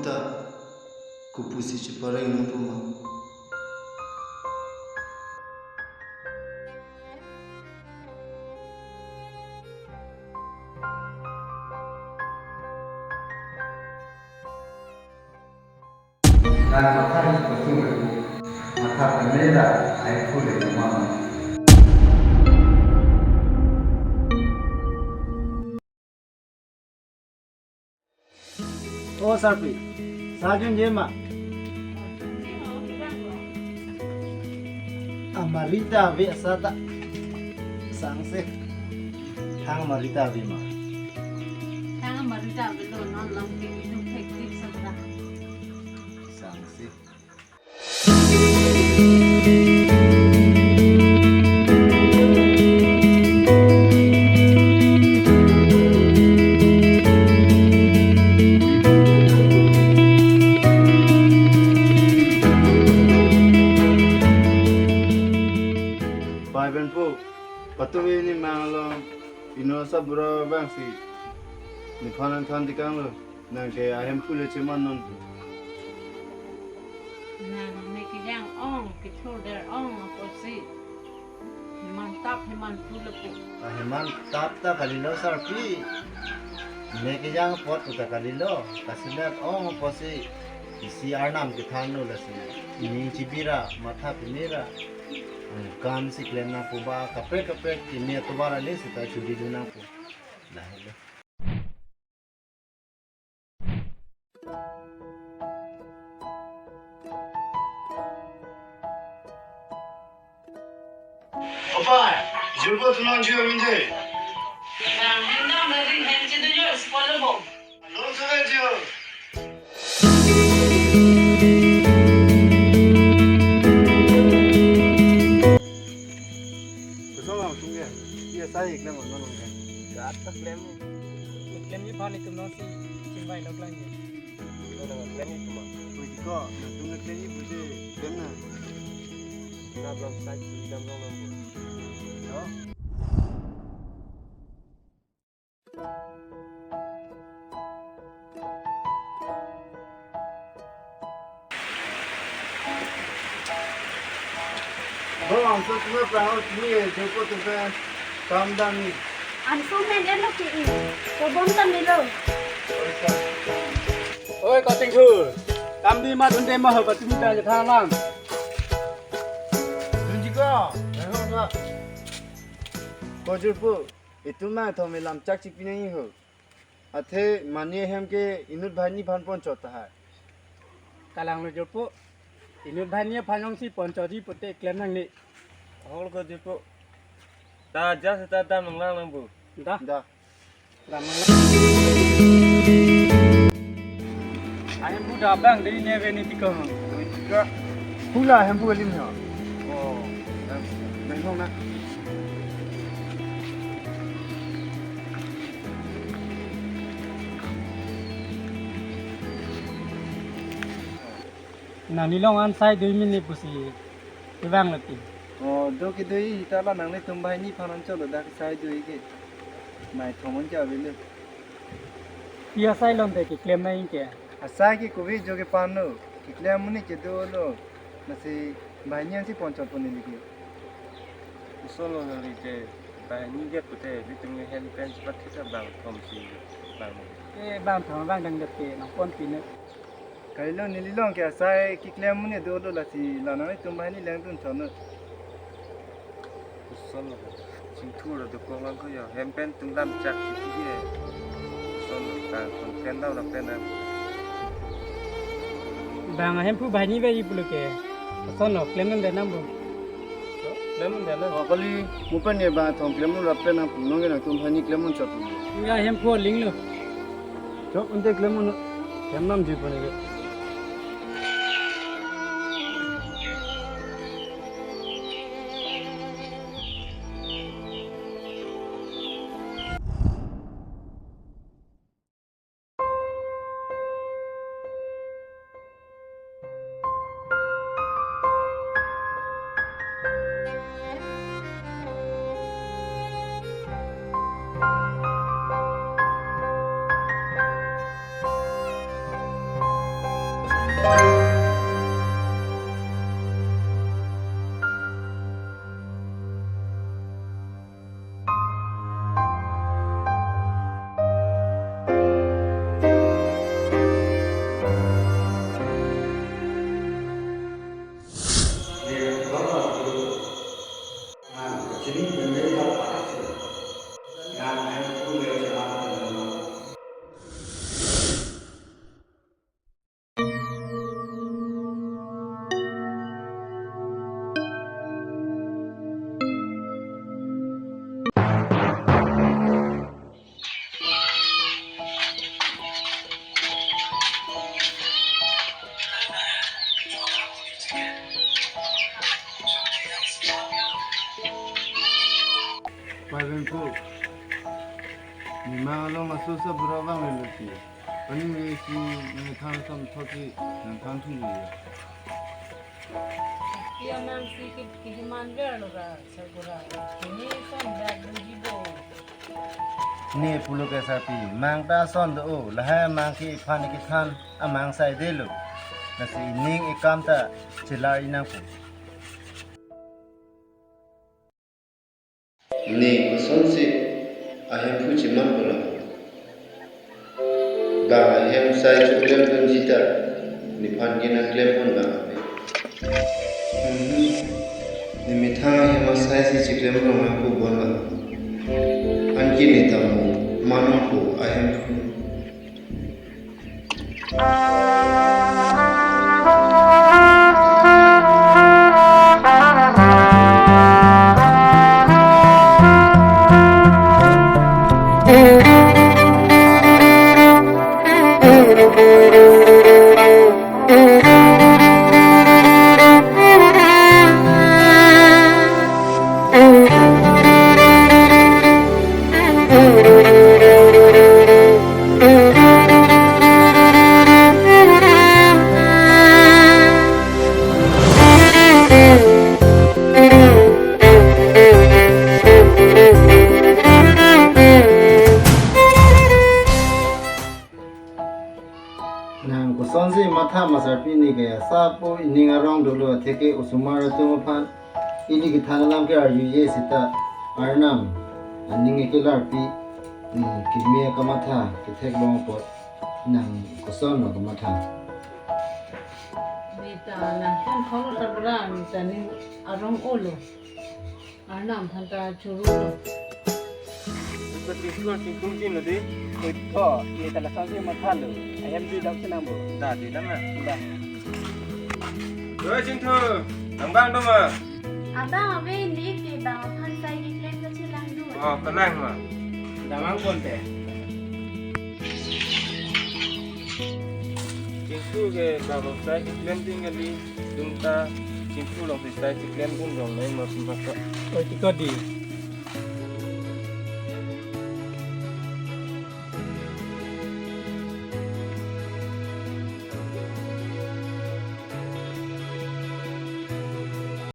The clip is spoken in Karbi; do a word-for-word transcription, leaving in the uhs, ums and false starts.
ta kopusi chepareng nangpo ma. Nang matha isi pasung aku, matha pemela ai phule mama. O Sarpi, sa junje ma. Amari ta ave asa ta. Sangse. Thang amari ta ave ma. Thang amari ta avelo, non long ke inut thektik satra. Sangse. Pai pen pu, patuve ne mang along, inut asa bura vangsi nephan nangthan tekanglo. Nang ke ahemphu le cheman non. Nang ne kejang ong, kethurder ong apotsi. Heman tap, heman phu le pu. Ah, heman tap ta kalilo Sarpi. Ne kejang apot ta kalilo. Kasilat ong apotsi. Isi arnam kethanlo lasi. Ining chibira, matha pemera. Hmm, kam si klem nangpo ba, kaprek kaprek, keme atovar ale seta churi dun nangpo. Lahelo. Opa, jurpo tunang jio minde. Bang hem dam na ring hem chido jo, school lo bo. Long sudah jio. Kosong ang tung ya. Iya, saya ikhlas mau nolong ya. Gak ada klem. Klem ni panik tuh nasi, simbai lok lagi. Ito na klem ni tuma. Pwede ko, na tung na klem ni pwede klem na. Na belum sa, jam belum nunggu. Yo. Bo, angso tumi prang tumi jurpo tumi kam dam ni. Angso men elo ki i. Kobom tam nilo. Oi, Katingthur. Kam di mat unde ma ho ba tumi ta thalang. Dunji ko. Ko jurpo. Itum ma thom lam chak chik pinang ho. Athe mani ahem ke inut banghini aphan ponchot tahai. Kalanglo jurpo. Inut banghini aphan jongsi ponchot di pute klem nangne. Ahok lo jurpo. Ta ja seta dam nanglang nangpo. Da. Da. Dam nanglang. Ahemphu da bang dei ne ve ni tikong. Hula ahemphu alim ho. Oh. Dam, dam nang na. Nangli long an sai dui minute pusi kevang lati. Oh, do ke dui hita la nanglitum banghini aphan cholo dak sai dui ke. Mai thomon ja avelo. Iya sai lom te keklem nang ke. Asai ke kove jo ke pano. Keklem muni ke dolo. Lasi banghini ansi ponchot pon neli ke. Solo hari ke banghini ke pute, di tung hem pen cepat kita bang thom si bang. Eh, bang thom bang dang dete nang pon pine. Kailo neli long ke asai keklem muni dolo lasi la nanglitum banghini lengdun thon. Solo. Chingthur dokok lang ko ya. Hem pen tung lam chak si ye. Solo. Bang thom pen dau la pen na. Bang ahemphu banghini ve i pulo ke. Solo. Klem nang de nang bo. Klem nang de nang. Oh, kali mo pen ye bang thom klem nang la pen nang pu nong ke nangtum banghini klem nang chot. Ya ahemphu aling lo. Chok unte klem nang. Klem nang ji pon ke. Pai Vengku, ne mang along laso sa bura vang le lati. Kani me si ne thang sam thoki nang thang thung ya. Iya mang si ki ki man ver lo ra sa bura. Kini son dak buji bo. Ne pulo ke sapi, mang ta son do o, lahai mang ke iphan kethan amang sai delo. Lasi ining ikam ta chelar inang pu. Ne kosonsi ahemphu cheman pulo. Bang ahem sai cheklem dunji ta nephan ke nangklem pon bang ave. Hmm. Ne methang ahem asai si cheklem rong nangpo bon bang. Anke ne tamo manong po ahemphu. Nang kosonsi matha masarpi, ne ke sapo ining arong dolo atheke osomar atum aphan ili kethan alam ke arjuje seta Arnam aning kelarpi, hmm, kimi akamatha ketheklong apot nang kosonlo kamatha. Ne ta nang thang kholo ta bura, ne ta ning arong olo. Arnam aphan ta choro lo. Ito Chingthur, Chingthur kin lo di. Ito, ne ta lasonsi mathalo. Ahem dui dam si nang bo. Da, dui dam na. Da. Oi, Chingthur, nang bang do ma? Abang ave, ne ke bang aphan sai keklem kachelang do. Oh, kalang ma. Damang pon te. Chingthur ke bang sai keklem ding kali. Dum ta Chingthur along si sai cheklem dun rong nai mas mas. Oi, tiko di.